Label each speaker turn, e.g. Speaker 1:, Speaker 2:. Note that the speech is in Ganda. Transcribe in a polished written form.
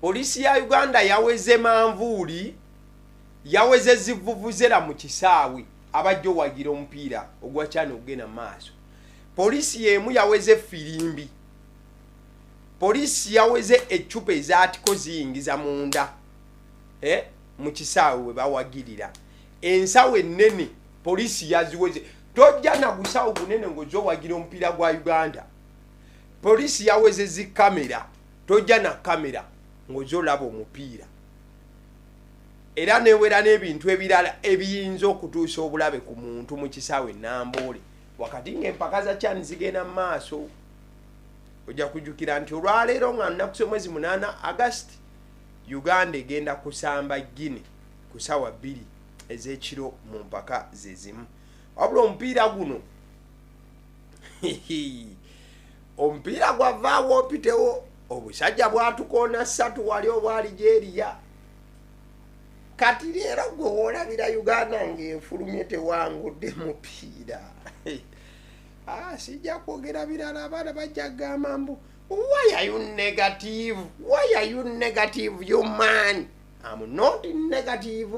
Speaker 1: Poliisi ya Uganda yaweze manvuuli, yaweze zivuvuzera mu kisaawe abajja owagira omupiira ogwa CHAN okugenda mu maaso. Poliisi y'emu yaweze firimbi. Poliisi yaweze eccupa ezaatiko ziyingiza munda mu kisaawe we bawagirira. Ensawo ennene poliisi yaziweze. Tojja na gusawo gunene ng'ozze owagira omupiira gwa Uganda. Poliisi yaweze zi kamera. Tojja na kamera ng'ozze olaba omupiira. Era newera n'ebintu ebirala ebiyinza okutuusa obulabe ku muntu mu kisaawe Namboole wakati ng'empaka za CHAN zigenda mu maaso. Ojja kujjukira nti olwaleero nga nnaku z'omwezi 8 August, Uganda egenda kusamba Guinea ku ssaawa 2 ez'ekiro mu mpaka ze zimu. Wabula omupiira guno omupiira gwavaawo opitewo, obusajja bwatukoona 3 wali obwa Algeria. Kati leero gwe woolabira Uganda ng'efulumye tewangudde mupiira. Sijja kwogera birala, abaana bajja kugamba mbu why are you negative, why are you negative, you man? I'm not negative.